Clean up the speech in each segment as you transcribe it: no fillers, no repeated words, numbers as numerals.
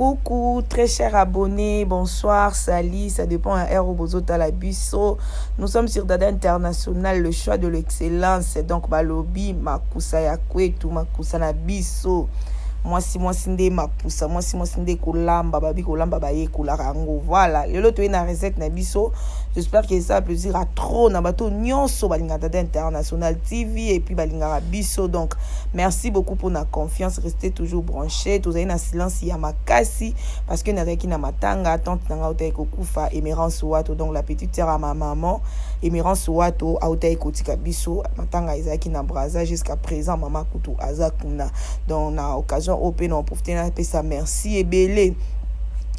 Coucou, très cher abonné, bonsoir, salut, ça dépend à heure bozotala biso. Nous sommes sur Dada International, le choix de l'excellence. Donc balobi makusa ya kwetu, makusa na biso. Mwasi mwasi nde makusa, mwasi mwasi nde kolamba, babi kolamba bayekolaka yango. Voilà, lelo toye na recette na biso. J'espère que ça plaisir à trop na bato nyonso balingaka Dada International TV et puis balingaka biso. Donc merci beaucoup pour la confiance, restez toujours branchés. Tozali na silence ya makasi parce que nazalaki na matanga, tante na ngai autaki kokufa, Emerance Wato, donc la petite sœur à ma maman, Emerance Wato, autaki kotika biso. Matanga ezalaki na Braza, jusqu'à présent mama kutu aza kuna. Donc na occasion oyo mpe na profite napesa merci ebele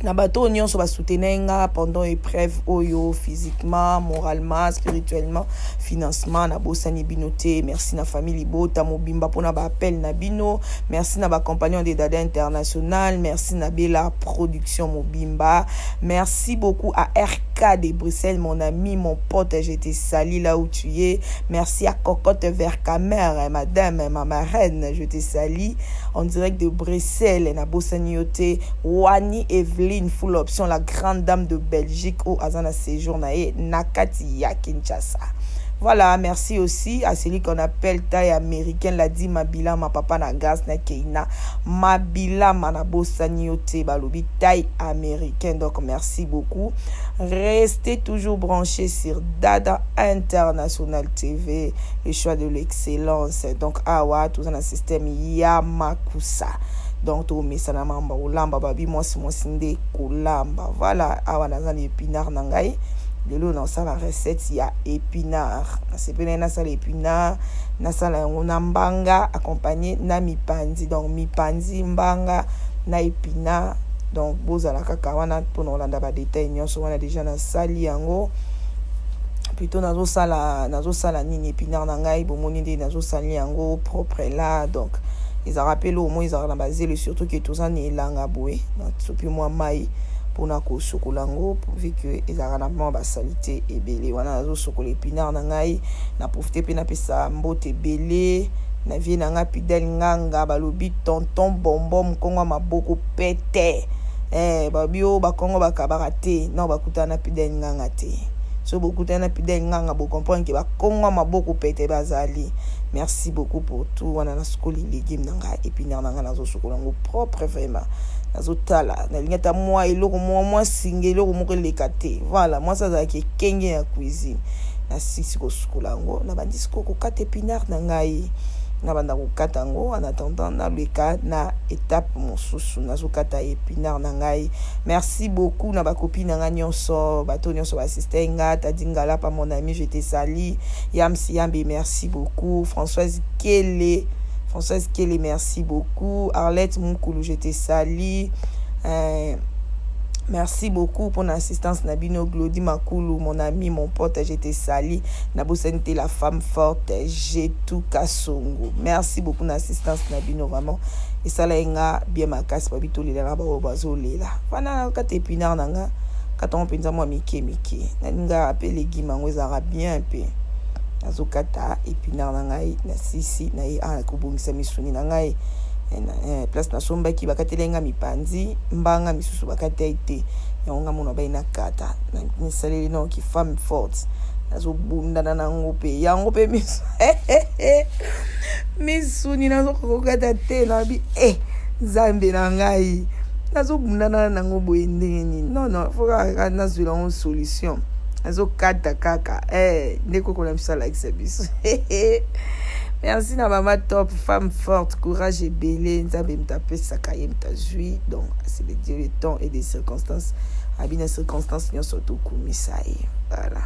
na bato oyo nyonso basoutenir nga pendant épreuve oyo, physiquement, moralement, spirituellement, financement. Nabosani bino te. Merci na famille libota mobimba mpona baappel na bino. Merci na bacompagnon de Dada International. Merci na Bela Production mobimba. Merci beaucoup à RK de Bruxelles, mon ami, mon pote, je te salue là où tu es. Merci à Cocotte Vercamer, madame, ma marraine, je te salue en direct de Bruxelles. Nabosani yo te, Wani Evelyne Full Option, la grande dame de Belgique oyo aza na séjour na ye na kati ya Kinshasa. Voilà, merci aussi à celui qu'on appelle taille américaine, la dit Mabila, ma papa na gaz na Keina. Mabila, nabosani yo te, balobi taille américaine. Donc merci beaucoup. Restez toujours branchés sur Dada International TV, le choix de l'excellence. Donc awa, tout ça dans le système Yamakusa. Donc tomesana mamba kolamba, babi mwasi mwasi nde kolamba. Voilà, awa naza na épinard na ngai. Lelo nasala recette ya épinard. Nasepeli nasala épinard, nasala yango na mbanga accompagné na mipanzi. Donc mipanzi, mbanga na épinard. Donc bozala kaka wana mpona kolanda badetail nyonso wana. Déjà nasali yango, plutôt nazosala nini, épinard na ngai. Bomoni nde nazosali yango propre là. Donc ezalaka mpe eloko moko ezalaka na bazelo, surtout ke toza na elanga boye. Nasopi mwa mai mpona kosokola yango, vu que ezalaka na mwa basaleté ebele. Wana nazosokola épinard na ngai, na profite mpe napesa mbote ebele na vie na ngai Pidel Nganga, balobi tonton Bombo, mokongo ya maboko pete. Balobi oyo bakongo bakabaka te non, bakutana na Pidel Nganga te. So bokutana na Pidel Nganga, bocomprendre ke bakongo ya maboko pete bazali. Merci beaucoup pour tout. Wana nasukoli légume na ngai, épinard na ngai, nazosukola yango propre vraiment. Nazotala, nalingi ata mwa eloko mwa singa, eloko moko eleka te. Voilà, mwasi azalaki ekenge ya cuisine. Nasisi kosukola yango, nabandi sikoyo kokata épinard na ngai. Nabanda kokata yango en attendant naleka na étape mosusu. Nazokata épinard na ngai. Merci beaucoup na bacopine na ngai nyonso, bato nyonso baassiste nga. Tadi Ngalapa, mon ami, je te salue. Yamsi Yambe, merci beaucoup. Françoise Kele, Françoise Kele, merci beaucoup. Arlette Mukulu, je te salue. Merci beaucoup pour l'assistance na bino. Glody Makulu, mon ami, mon pote, je te salue. Nabosani te la femme forte, Jetu Kasongo. Merci beaucoup l'assistance na bino, vraiment. Esala nga bien makasi. Babi tolela na baoyo bazolela. Wana kata épinard na nga, kata mpenza mwa mike mike. Nalingaka mpe légume yango ezalaka bien mpe. Nazokata épinard na ngai, nasisi na ye kobongisa misuni na ngai. Place nasombaki, bakateli nga mipanzi, mbanga misusu bakateli te. Yango nga mona bai nakata, nasaleli noki femme forte, nazobundana nango mpe yango mpe misuni nazokoka kokata te. Nabi e Nzambe na ngai, nazobundana nango boye ndenge nini? Non non, faut kaka nazwela yango solution. Nazokata kaka nde koko na biso alakisa biso. Merci na mama Top, femme forte, courage ebele. Nzambe moto apesaka, ye moto azwi. Donc c'est le Dieu le temps et des circonstances. Abi na circonstance nyonso tokumisa ye. Voilà,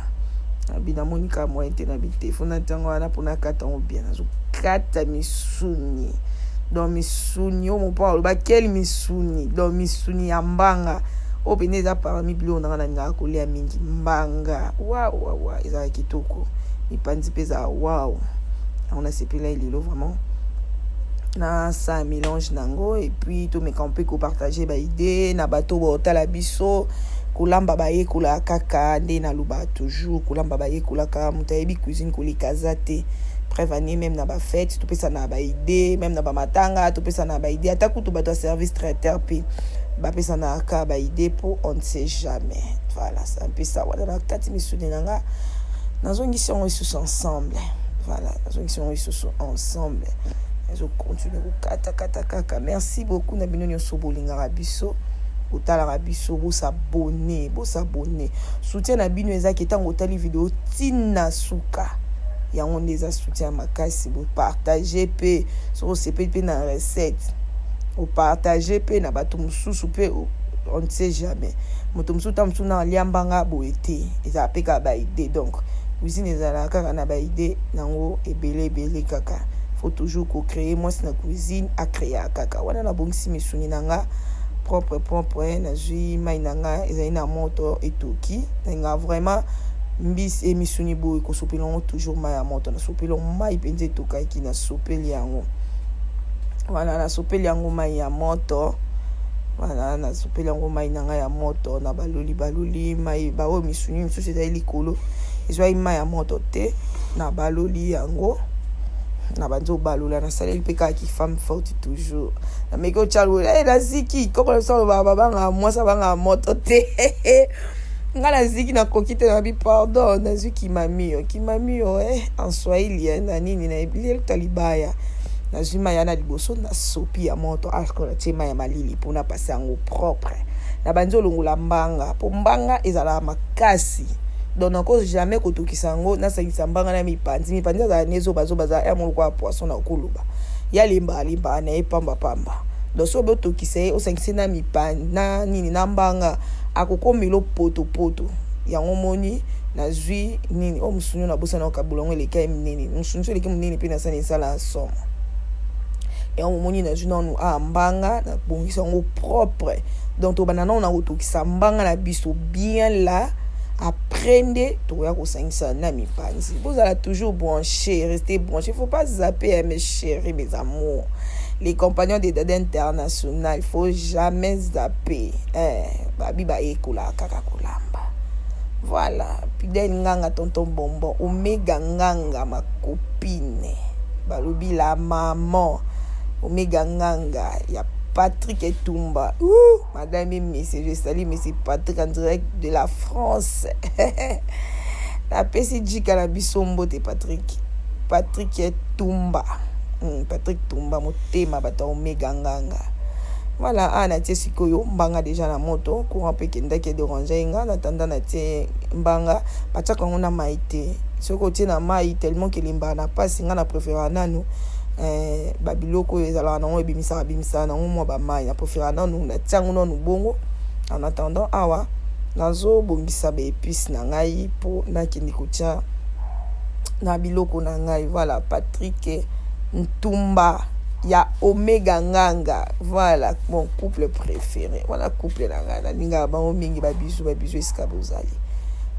abi namoni kaka moyen te, nabi te, fo na ntango wana mpona kata yango bien. Nazokata misuni. Donc misuni oyo mopo aloba quel misuni? Donc misuni ya mbanga oyo pene eza parmi biloko nanga nalingaka kolia mingi. Mbanga wawawa ezalaka kitoko, mipanzi mpe ezala wow. Yango nasepela lelo vraiment nasala mélange nango et puis tomeka mpe kopartage baidée na bato baotala biso. Kolamba bayekolaka kaka nde naloba toujours, kolamba bayekolaka. Moto ayebi cuisine koleka aza te. Preuve anie, même na bafête topesa na baidée, même na bamatanga topesa na baidée, ata kutu bato ya service traiteur mpe. Bapesanaka ba idée po on ne sait jamais. Voilà, c'est un peu ça. Wana na kati misuni na nga nazongisi yango lisusu ensemble. Voilà, nazongisi yango lisusu ensemble. Nazo continuer kokatakata kaka. Merci beaucoup na bino nyonso bolingaka biso, botalaka biso, bosabone, bosabone. Soutien na bino ezaki ntango otali video ntina suka, yango nde eza soutien makasi. Bopartage mpe soki osepeli mpe na recette, opartage mpe na bato mosusu mpe, on ne sait jamais, moto mosusu ta mosusu na alia mbanga boye te. Ezala mpe kaka ba idée. Donc cuisine ezalaka kaka na ba idée nango ebele ebele kaka. Faut toujours kocréer. Mwasi na cuisine acréa kaka. Wana nabongisi misuni na nga propre propre. Nazwi mai na nga, ezali na moto, etoki. Nalinga vraiment mbisi emisuni boye kosopela yango toujours mai ya moto. Nasopeli yango mai mpenza, etokaki, nasopeli yango. Voilà, nasopeli yango mai ya moto. Voilà, nasopeli yango mai na ngai ya moto na baloli baloli mai. Baoyo misuni misusu ezali likolo, ezwaki mai ya moto te. Na baloli yango, na bandi obalola. Nasaleli mpe kaka femme forte toujours. Nameki otya lola e naziki koko na biso alobaka babangaka mwasi abangaka moto te. Nga naziki, nakoki te, nabi pardon. Nazwi kimamio, kimamio en swahili na nini na elota libaya. Nazwi mai ya na liboso, nasopi ya moto asko, natie mai ya malili mpona pasi yango propre. Na bandi olongola mbanga, mpo mbanga ezalaka makasi. Donc nako jamais kotokisa yango nasangisa mbanga na mipanzi. Mipanzi azala ne ezobazoba, azala ya moloko ya poisson na koloba ya lemba alemba na ye pambapamba. Donc soki obotokisa ye, osangisi na mipanzi na nini na mbanga, akokomela potopoto. Yango moni nazwi nini oyo mosuni oyo nabosana okabola yango, eleki ye monene. Mosuni so eleki monene mpe nasala esala ya somo. Yango momoni nazwi nanu a mbanga, nabongisa yango propre. Donc tobanda nano na kotokisa mbanga na biso bien là, après nde tokoya kosangisa na mipanzi. Bozala toujours branché, restez branché, faut pas zapper, mes chéris, mes amours, les compagnons de Dada International, faut jamais zapper, eh, babi bayekolaka kaka kolamba. Voilà, Pidel Nganga, tonton Bonbon, Omega Nganga, ma copine, balobi la maman Omega Nganga ya Patrick Etumba. Ouh, madame et messieurs, je salue monsieur Patrick en direct de la France. Napesi jika na biso mbote, Patrick, Patrick Etumba, Patrick Tumba, motema bato ya Omega Nganga. Voilà, awa natie sikoyo mbanga déjà na moto. Courant mpe ekendaki, edéranger nga. Natanda, natie mbanga. Batiaka yango na mai te. Soki otie na mai, tellement kelembaka na mpasi. Nga na préférera nanu babiloko oyo ezalaka nango ebimisaka bimisaka nango mwa bamai. Na préférera nanu natia yango nanu bongo. En attendant, awa nazobongisa ba épice na ngai mpo nakende kotia na biloko na ngai. Voilà, Patrick Ntumba ya Omega Nganga, voilà mon couple préféré. Voilà couple na ngai, nalingaka bango mingi. Babizu, babizu esika bozali.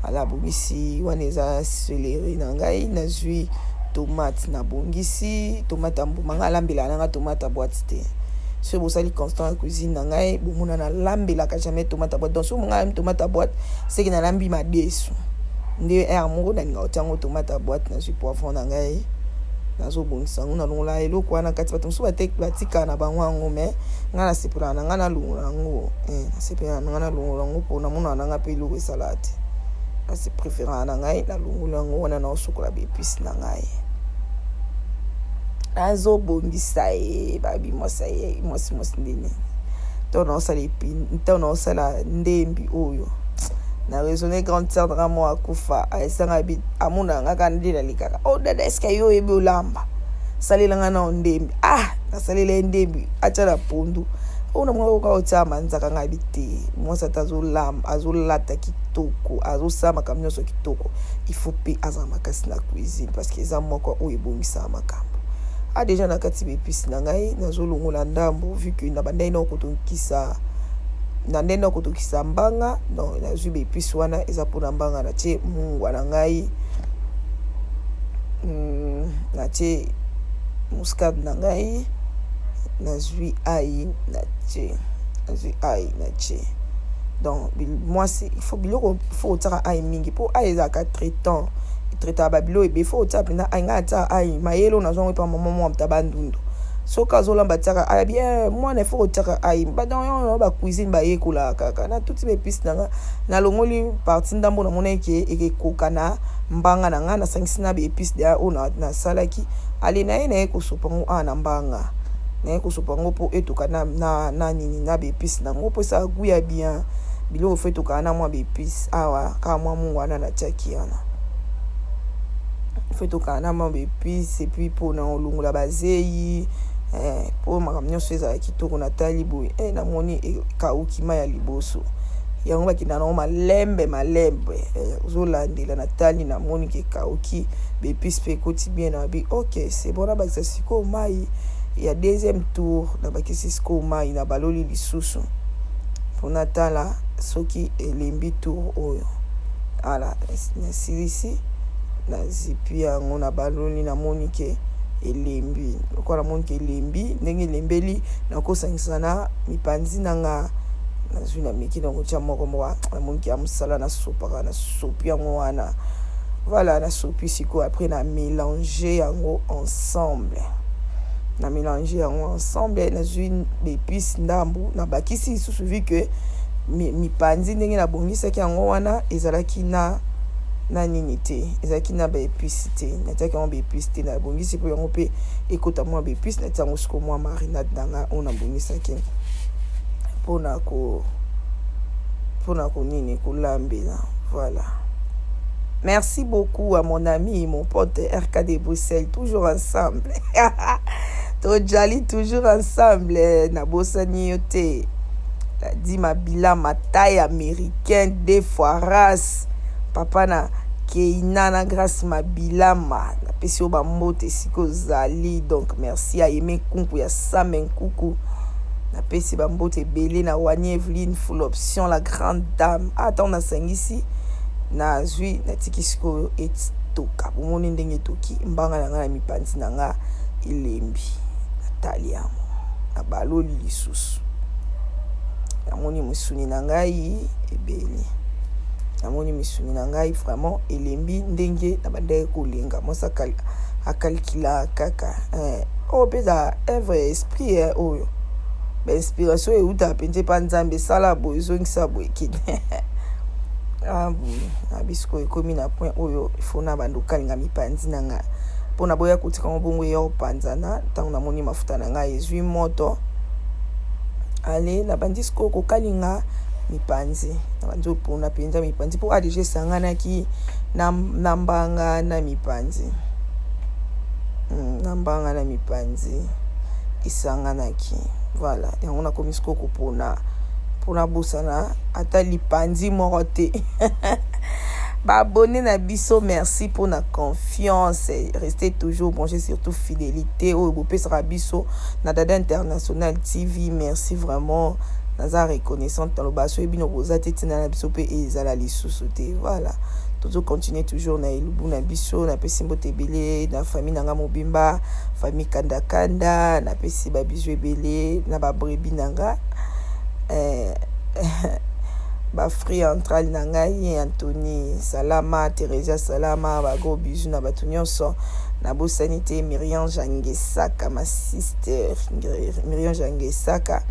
Voilà, bongisi wana eza céleri na ngai. Nazwi tomate, nabongisi tomate ya mbuma. Ngai alambelaka nanga tomate ya boîte te. Soki bosali constant ya cuisine na ngai, bomona nalambelaka jamais tomate ya boîte. Donc soki mongai alambi tomate ya boîte, seke nalambi madesu nde aire moko nalinga kotia yango tomate ya boîte. Nazwi poivron na ngai, nazobongisa yango, nalongola eloko wana kati. Bato mosusu batikaka na bango yango, mais ngai nasepelaka na ngai nalongola yango. Nasepelaka na ngai nalongola yango mpo namonaka na ngai mpe eloko esalaka te. Nasi préféraka na ngai nalongola yango wana. Naosokola ba épice na ngai, nazobongisa ye. Babi mwasi ye mwasi mwasi ndeni ntango naosala ntango naosala ndembi oyo na raisonne. Grande sœur nanga mo akufa, ayesanga bi amonaka nga kaka nde nalekaka: "O oh, dada, eske yo oyebi olamba? Salelanga nao ndembi." Ah, nasalela ye ndembi, atya na pondu oyo na mwa oka otia manzaka. Ngai bi te, mwasi ata azolamba, azolata kitoko, azosala makambo nyonso kitoko, il faut mpe azala makasi na cuisine, parce que eza moko oyo ebongisaka makambo. A déjà na kati ba épice na ngai, nazolongola ndambo vu que na bandai na okotokisa na ndenge na kotokisa mbanga. Donc nazwi ba épice wana, eza mpona mbanga. Natie mungwa na ngai, natie muscade na ngai, nazwi ail, natie, nazwi ail, natie. Donc mwasi, il faut biloko, il faut otiaka ail mingi mpo ail ezalaka traitant, etraitaka babiloko ebe. Il faut otia mpenza ail. Ngai natia ail mayele oyo nazwango epa mama moko ta Bandundu. Soki azolamba tiaka aya bien mwana ifo kotiaka ayi badon bacuisine bayekolaka kaka. Natuti baepice na nga, nalongoli partie ndambo, namonaki ke ekekoka na mbanga na nga, nasangisi na baepice deya oyo nasalaki. Ale na ye naye kosopa yango awa na mbanga, naye kosopa yango mpo etoka na nini, na baepice nango, mpo esala goût ya bien. Biloko fo etokaka na mwa baepice. Awa kaka mwa mungu wana natiaki wana, fo etokaka na mwa baepice. Et puis mpona kolongola bazei, mpo makambo nyonso ezala kitoko. Natali boye, namoni ekauki mai ya liboso. Yango bakenda nango malembe malembe, ozolandela. Natali, namoni ke ekauki, baepice mpe ekoti bien. Na bi ok, c'est bon, nabakisa sikoyo mai ya deuxième tour. Nabakisi sikoyo mai, nabaloli lisusu mpo natala soki elembi tour oyo. Ala nasilisi, nazipi yango, nabaloli, namoni ke elembi. Lokola namoni ke elembi, ndenge elembeli, nakosangisa na mipanzi na nga. Nazwi, na meki na kotia moko moko, namoni ke ya mosala. Nasopaka, nasopi yango wana. Voilà, nasopi sikoyo. Après na mélange yango ensemble, na mélange yango ensemble. Nazwi baepice ndambu, nabakisi lisusu, vu que mipanzi ndenge nabongisaki yango wana ezalaki na nini te, ezalaki na baepice te. Natiaki yango baepice te, nabongisi mpo yango mpe ekota mwa baepice. Natia yango sikoyo mwa marinade na nga oyo nabongisaki mpona konini, kolambela. Voilà. Merci beaucoup à mon ami, mon pote RK de Bruxelles, toujours ensemble. Tojali toujours ensemble. Nabosani yo te. Dima Mabila Matai américain, deux fois race. Papa na Keina na Grâce Mabilama. Napesi yo bambote esika ozali. Donc merci à Aimé Kunku ya Sam Nkuku. Napesi bambote ebele na Wani Eveline Full Option, la grande dame. Ata nasangisi, nazwi, natiki sikoyo etoka. Bomoni ndenge etoki mbanga na ngai na mipanzi na nga, elembi. Natali yango, nabaloli lisusu, namoni misuni na ngai ebele, namoni misuni na ngai vraiment elembi ndenge na bandaki kolenga. Mwasi akalkila kaka oyo mpe eza œuvre ya esprit oyo bainspiration eutaka mpenza epa Nzambe. Esala boye, ezongisa boye, ekende na bisiko. Ekomi na point oyo ifo na bando okalinga mipanzi na ngai mpona boya kotika ngo bongo eya kopanzana. Ntango namoni mafuta na ngai ezwi moto, ale nabandi sikoyo kokalinga mipanzi. Nabandi kopona mpenza mipanzi mpo adeja esanganaki na mbanga na mipanzi, na mbanga na mipanzi esanganaki. Voilà, yango nakomi sikoyo kopona mpona bosana ata lipanzi moko te. Baabonné na biso, merci mpona confiance. Restez toujours branché, surtout fidélité oyo bopesaka biso na Dada International TV. Merci vraiment, naza reconnaissante. Naloba soki bino boza te, ntina na biso mpe ezala lisusu te. Voilà, tozocontinue toujours na elubu na biso. Napesi mbote ebele na famille na nga mobimba, famille Kandakanda. Napesi babizu ebele na babrebis na nga, bafruit entral na ngai, Antony Salama, Theresia Salama. Bagros bisous na bato nyonso. Nabosani te Miriam Jangesaka, ma sister Miriam Jangesaka,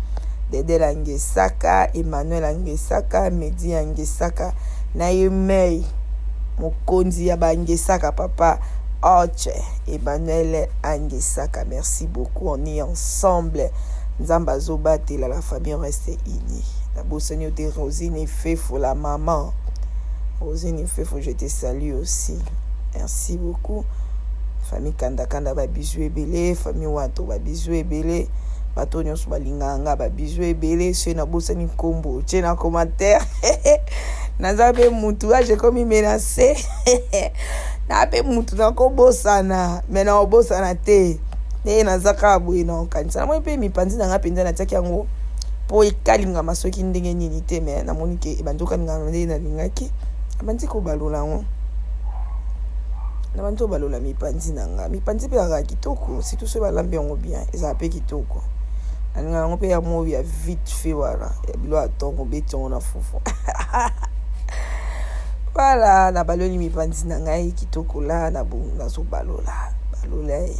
Dedel Angesaka, Emmanuel Angesaka, Medi Angesaka na ye mei mokonzi ya bangesaka, papa Oche Emmanuel Angesaka. Merci beaucoup, on est ensemble. Nzambe azobatela, la famille reste unie. Nabosani yo te, Rosine Fefo, la maman Rosine Fefo, je te salue aussi. Merci beaucoup, famille Kandakanda, babizu ebele. Famille Wato, babizu ebele. Bato nyonso balingaka nga, babizu ebele. Soki nabosani nkombo, tie na commentaire. Naza mpe mutu, age ekomi menacé na mpe mutu, nakobosana me nakobosana te. Ndenge naza kaka boye, na kokanisa, namoni mpe mipanzi na nga mpenza natiaki yango mpo ekalingama soki ndenge nini te, me namoni ke ebandi okalingama ndenge nalingaki. Abandi kobalola yango, nabandi kobalola mipanzi na nga. Mipanzi mpe ezalaka kitoko, surtout soki balambi yango bien, ezala mpe kitoko. Nalingaka yango mpe ya mo ya vite fait wana ya bilo ya ntongo, obeti yango na fufu. Voilà, nabaloli mipanzi na ngai kitoko. La nazobalola balola ye.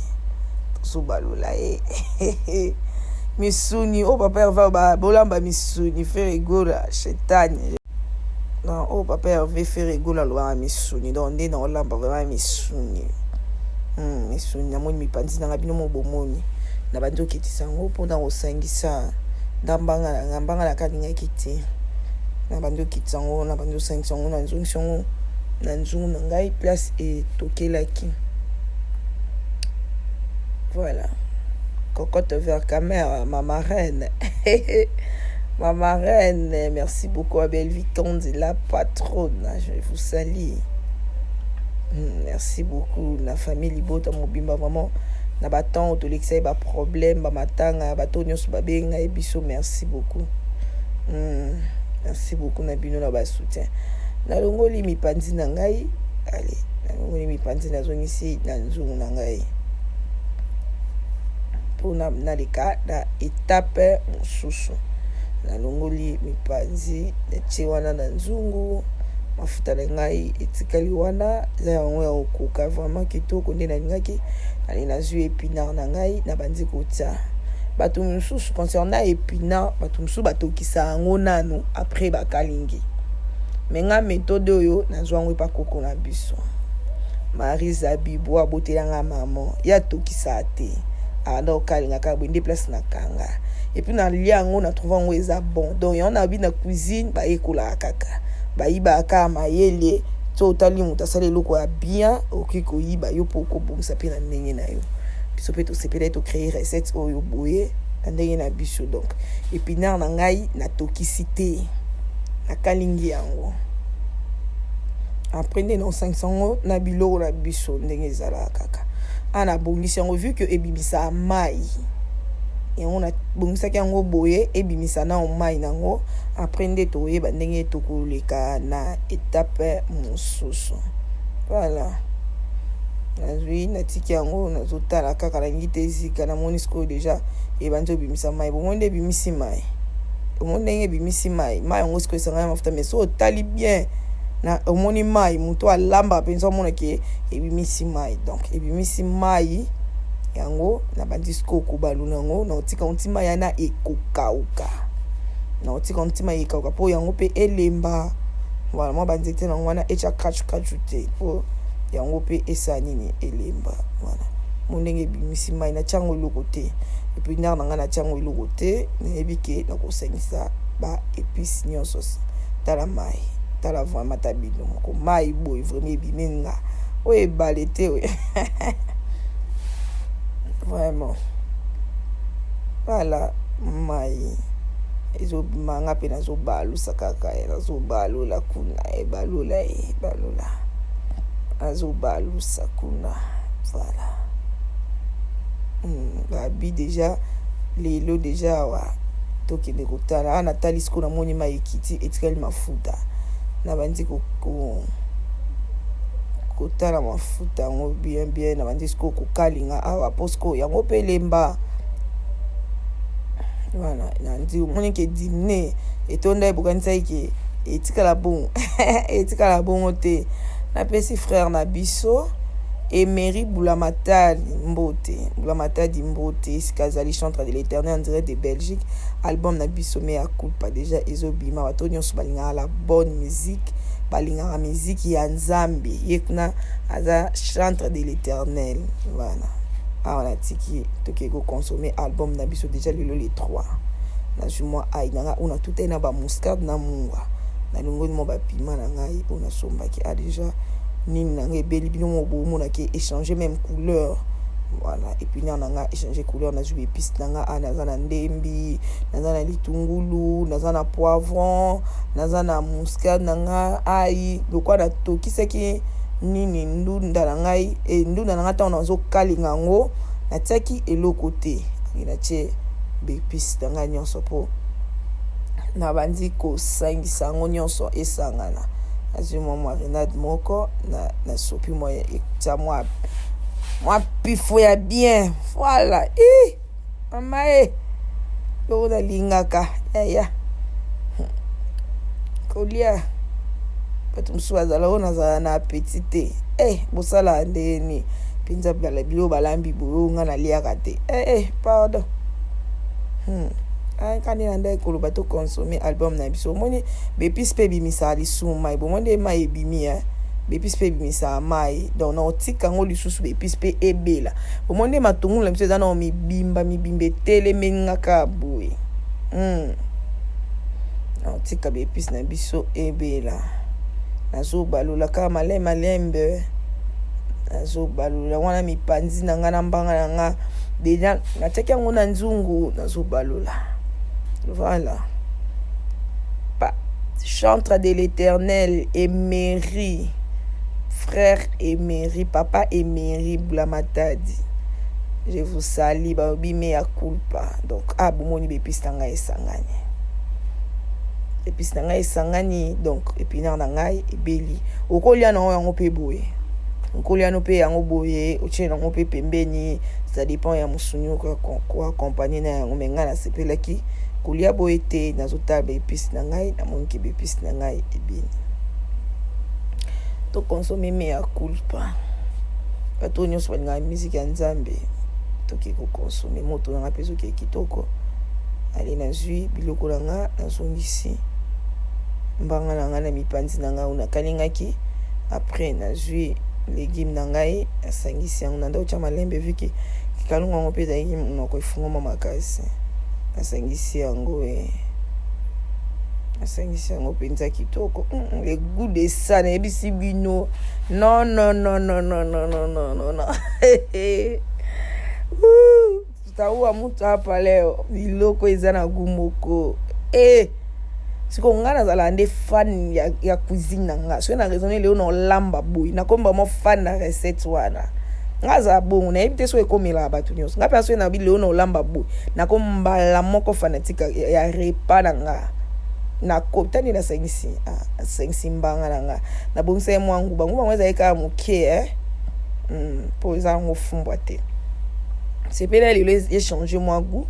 Zobalola ye misuni oyo papa Herve bolamba misuni Ferre Gola shetani. Non oyo papa Herve Ferre Gola alobaka misuni donc nde na olamba vraiment misuni. Misuni namoni mipanzi na nga bino mo bomoni na bandi okitisa yango mpona kosangisa na mbanga na nga mbanga na kalingaki te na bandi okitisa yango na bandi osangisa yango na nzongisi yango na nzungu na ngai place etokelaki. Voilà. Cocotte vers caméra, ma marraine. Ma marraine, merci beaucoup à Bellevue Kandi, la patronne. Je vous salue. Merci beaucoup. La famille Libota Mobimba, vraiment. Na ba temps tolekisa ye ba problème, ba matanga, bato nyonso babenga ye biso, merci beaucoup. Merci beaucoup na bino na ba soutien. Nalongoli mipanzi na ngai. Allez, nalongoli mipanzi nazongisi na nzungu na ngai. Mpona naleka na etape mosusu. Nalongoli mipanzi natie wana na nzungu, mafuta na ngai etikali wana eza yango ya kokoka vraiment kitoko nde nalingaki. Ale nazwi épinard na ngai nabandi kotia. Bato mosusu concernant épinard, bato mosusu batokisa yango nanu après bakalingi. Mais nga méthode oyo nazwa yango epa koko na biso. Marie Zabibu abotelanga mama ye atokisaka te abanda kokalinga kaka boye nde place na kanga et puis nalia yango na trouve yango eza bon. Donc yango na bi na cuisine bayekolaka kaka, bayibaka kaka mayele. So otali moto asali eloko ya bien, okoki koyiba yo mpo okobongisa mpe na ndenge na yo. Biso mpe tosepelaki tocréer recette oyo boye na ndenge na biso. Donc épinard na ngai natokisi te, nakalingi yango après nde naosangisa yango na biloko na biso ndenge ezalaka kaka. Awa nabongisi yango vu que ebimisaka mai, yango nabongisaki yango boye ebimisa nao mai nango après nde tokoyeba ndenge tokoleka na etape mosusu. Voilà, nazwi natiki yango nazotala kaka nalingi te ezika. Namoni sikoyo déjà ebandi obimisa mai, bomoni nde ebimisi mai, omoni ndenge ebimisi mai. Mai yango sikoyo esangani mafuta, mais so otali bien na omoni mai, moto alamba mpenza omonake ebimisi mai. Donc ebimisi mai yango, nabandi sikoyo kobaluna yango, naotika nti mai wana ekokauka, naotika nti mai ekauka mpo yango mpe elemba. Voilà, mwa banzete nango wana etya kachu te mpo yango mpe esala nini, elemba. Voilà, mo ndenge ebimisi mai, natia yango eloko te. Épinard na ngai natia yango eloko te, nayebi ke nakosangisa ba épice nyonso. Tala mai, tala vraiment ta bino moko mai boye vraiment ebimi nga oyo ebale te oyo vraiment. Voilà, mai ezobima, nga mpe nazobalusa kaka, nazobalola kuna, ebalola ebalola, nazobalusa kuna. Voilà, babi déjà lelo déjà awa tokende kotala. Awa natali sikoyo, namoni mai ekiti, etikali mafuta. Nabandi kotala mafuta yango bien bien, nabandi sikoyo kokalinga awa mpo sikoyo yango mpe elemba. Voilà, nandi omoni ke dimine etonda, ebokanisaki ke etikala bongo, etikala bongo te. Napesi frère na biso Emery Bulamatadi mbote, Bulamatadi mbote esika azali, chantre de l'Éternel en direct de Belgique. Album na biso Mea Culpa déjà ezobima. Bato nyonso balingaka la bonne musique, balingaka musique ya Nzambe, ye kuna aza chantre de l'Éternel. Voilà, awa natiki toke koconsommer album na biso déjà lelo le 3. Nazwi mwa ai na ngai oyo natutai na bamuscade na mungwa, nalongoli mwa bapima na ngai oyo nasombaki. A déjà nini na ngai ebeli, bino mo bomonaki échanger même couleur. Voilà, épinard na ngai échanger couleur. Nazwi baépice na ngai a naza na ndembi, naza na litungulu, naza na poivron, naza na muscade na ngai ai lokwa natokisaki nini ndunda na ngai. E ndunda na ngai ntango nazokalinga yango natiaki eloko te, natie baépice na ngai nyonso mpo nabandi kosangisa yango nyonso esangana. Nazwi mwa marinade moko, nasopi mwa etia mwa pifo ya bien. Voilà, i mama e loko nalingaka yaya kolia. Bato mosusu bazala oyo nazala na appétit te. Bosala ndeni? Mpenza biloko balambi boye oyo ngai naliaka te. Eh, eh, pardon. Kaka nde na ndaki koloba to consommer album na biso. Omoni baépices mpe ebimisaka lisumu mai. Bomoni nde mai ebimi, eh? Baépices mpe ebimisaka mai, donc na otika yango lisusu, baépices mpe ebela. Bomoni nde matungulu na biso eza nao mibimba mibimba, etelemengaka boye. Na otika baépices na biso ebela. Nazobalola kaka malembe malembe, nazobalola wana mipanzi na ngai na mbanga na nga. Déjà natiaki yango na nzungu, nazobalola. Voilà, pa chantre de l'Éternel Emery, frère Emery, papa Emery Bulamatadi, je vous salue. Balobi mea culpa. Donc ah, bomoni baépices na ngai esangani, épice na ngai esangani. Donc épinard na ngai ebeli. Okolia nango yango mpe boye, okolia no mpe yango boye, otie yango mpe pembeni, ça dépend ya mosuni koaccompagne na yango. Mais ngai nasepelaki kolia boye te. Nazotala baépices na ngai, namoniki baépices na ngai ebeni. Toconsommer mea culpa. Bato oyo nyonso balingaka miziki ya Nzambe, toke koconsommer. Moto na ngai mpe ezoke kitoko. Ale, nazwi biloko na nga, nazongisi mbanga na ngai na mipanzi na ngai oyo nakalingaki. Après nazwi légume na ngai, nasangisi yango na ndako, tia malembe vu que kikalungu yango mpe ezalaki monoko efungwama makasi. Nasangisi yango e, nasangisi yango mpenza kitoko. Le goût de ça, nayebisi bino, non, non, non, non, non, non, non, non, non, non. Tutaua mutu hapa leo. Biloko eza na goût moko e. Sikoyo ngai nazalaka nde fan ya cuisine na nga. Soki na raisonne lelo na olamba boye, nakomi mo fan na recette wana. Nga azala bongo, nayebi te soki ekomelaka bato nyonso. Nga mpe soki nabi lelo na olamba boye, nakomi mbala moko fanatique ya repas na nga. Nakotani, nasangisi, ah, nasangisi mbanga na nga, nabongisa ye mwa nguba. Nguba yango ezali kaka moke, eh? Mpo eza yango fumbwa te. Sepela lelo échange mwa goût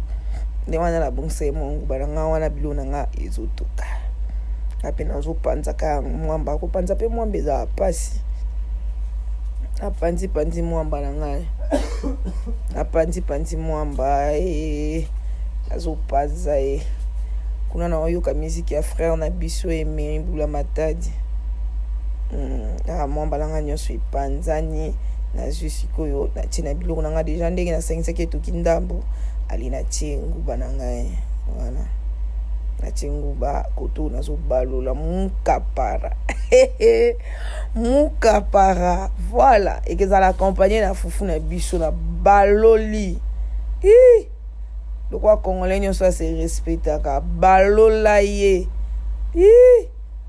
nde wana. Nabongisa ye mwa nguba na nga wana, biloko na nga ezotoka. Nga mpe nazopanza kaka mwamba. Kopanza mpe mwamba ezala mpasi. Napanzi-panzi mwamba na ngai, napanzi-panzi mwamba e, nazopanza ye kuna. Naoyoka miziki ya frère na biso Emery Bula Matadi. Kaka mwamba na ngai nyonso epanzani. Nazwi sikoyo, natie na biloko na ngai déjà ndenge nasangisaki, etoki ndambo. Ali, natie nguba na ngai wana, natie nguba koto, nazobalola mukapara, mukapara. Voilà, ekezala accompagne na fufu na biso. Na baloli lokola Congolais nyonso ase respectaka, balola ye.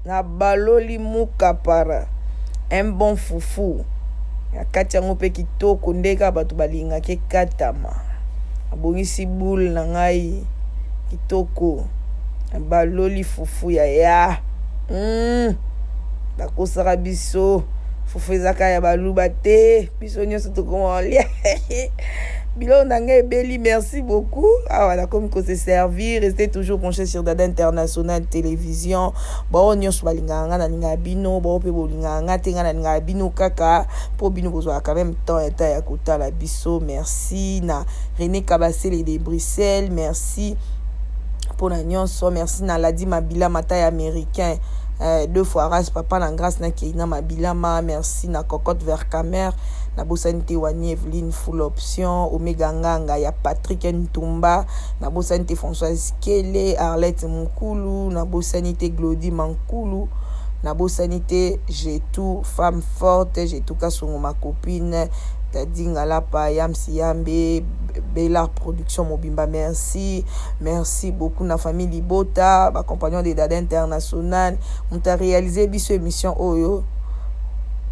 Na baloli mukapara, un bon fufu na kati yango mpe kitoko nde kaka bato balingaka ekatama. Abongisi boule na ngai kitoko, baloli fufu ya ya. Bakosaka biso fufu ezaka ya Baluba te, biso nyonso tokoma olia. Biloko na ngai ebeli. Merci beaucoup. Awa nakomi kose servir. Restez toujours branché sur Dada International Télévision. Bao nyonso balingaka ngai, nalingaka bino. Bao mpe bolingaka ngai te, ngai nalingaka bino kaka mpo bino bozwaka quand même temps ya ta ya kotala biso. Merci na René Kabasele de Bruxelles, merci mpona nyonso. Merci na Ladi Mabila Mata ya Américain, deux fois race papa na grâce na Keina Mabilama. Merci na Cocotte Vercamer. Nabosani te Wani Eveline Full Option, Omega Nganga ya Patrick Ntumba. Nabosani te Françoise Kele, Arlette Mukulu. Nabosani te Glodi Mankulu. Nabosani te Jetu, femme forte, Jetu Kasongo, ma copine Tadi Ngalapa, Yamsi Yambe, Belar Production mobimba, merci. Merci beaucoup na famille libota, bacompagnon de Dada International. Moto aréalise biso émission oyo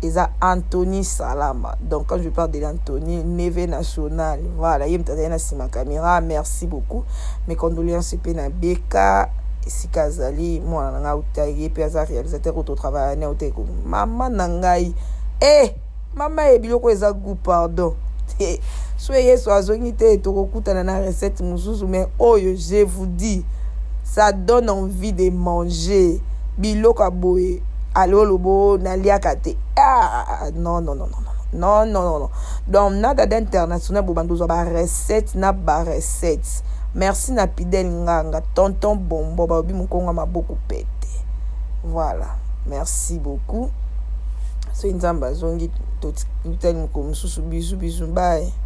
eza Anthony Salama. Donc quand je parle de l'Anthony, neve national, voilà, ye moto azali na nsima caméra. Merci beaucoup. Mes condoléances mpe na Beka esika azali, mwana na ngai auta ye mpe aza réalisateur oyo totravaille ne auta mama na ngai. E mama ye, biloko eza goût, pardon. So Yesu azongi te, tokokutana na recette mosusu. Mais oyo, je vous dis, ça donne envie de manger. Biloko ya boye, ale olobo naliaka te. Ah, non, non, non, non, non. Non, non, non, non. Donc na Dada International, bobanda ozwa barecette na barecette. Merci na Pidel Nganga, tonton Bombo, balobi mokongo ya maboko pete. Voilà, merci beaucoup. Soki Nzambe azongi, totali mokolo mosusu. Bisu bisu, bye.